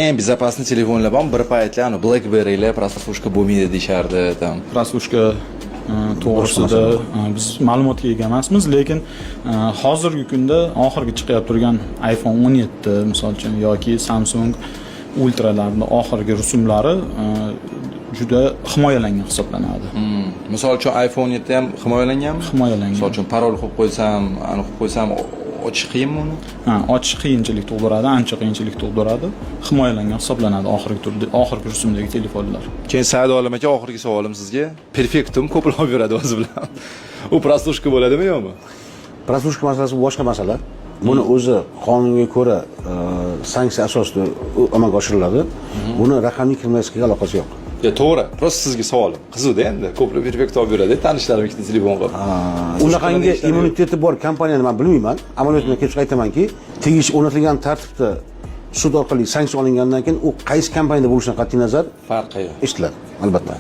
Eng безопасный telefonlar bor. Bir paytlar anu BlackBerry'lar прослушка bo'lmaydi deyishardi там. Прослушка to'g'risida biz ma'lumotga ega emasmiz, lekin hozirgi kunda oxirgi chiqyapti turgan iPhone 17, misol uchun, yoki Samsung Ultralarni oxirgi rusumlari juda himoyalangan hisoblanadi. Misol uchun, iPhone 7 ham himoyalanganmi? Himoyalangan. Misol uchun, parol qo'yib qo'ysam, ani qo'yib qo'ysam, ochish qiyinmi uni? Ha, ochish qiyinchilik tug'diradi, ancha qiyinchilik tug'diradi. Himoyalangan hisoblanadi oxirgi turda, oxirgi rusumdagi telefonlar. Keyin, Sa'duolim aka, oxirgi savolim sizga. Perfektum ko'plar olib yuradi o'zi bilan. U прослушка bo'ladimi, yo'qmi? Прослушка masalasi bu boshqa masala. Buni o'zi qonunga ko'ra sanksiya asosida amalga oshiriladi. Buni raqamli kriminalistikaga aloqasi yo'q. Ya, to'g'ri. Просто sizga savolim. Qiziqda endi. Ko'plar Perfect olib yuradi, tanishlarim ikkita telefon qilib. Unaqangi immuniteti bor kompaniyani man bilmayman. Amaliyotdan kelib chiqib aytamanki, tegishli o'rnatilgan tartibda sud orqali sanksiya olingandan keyin u qaysi kompaniyada bo'lishidan qat'iy nazar Farqi yo'q. eshitiladi, albatta.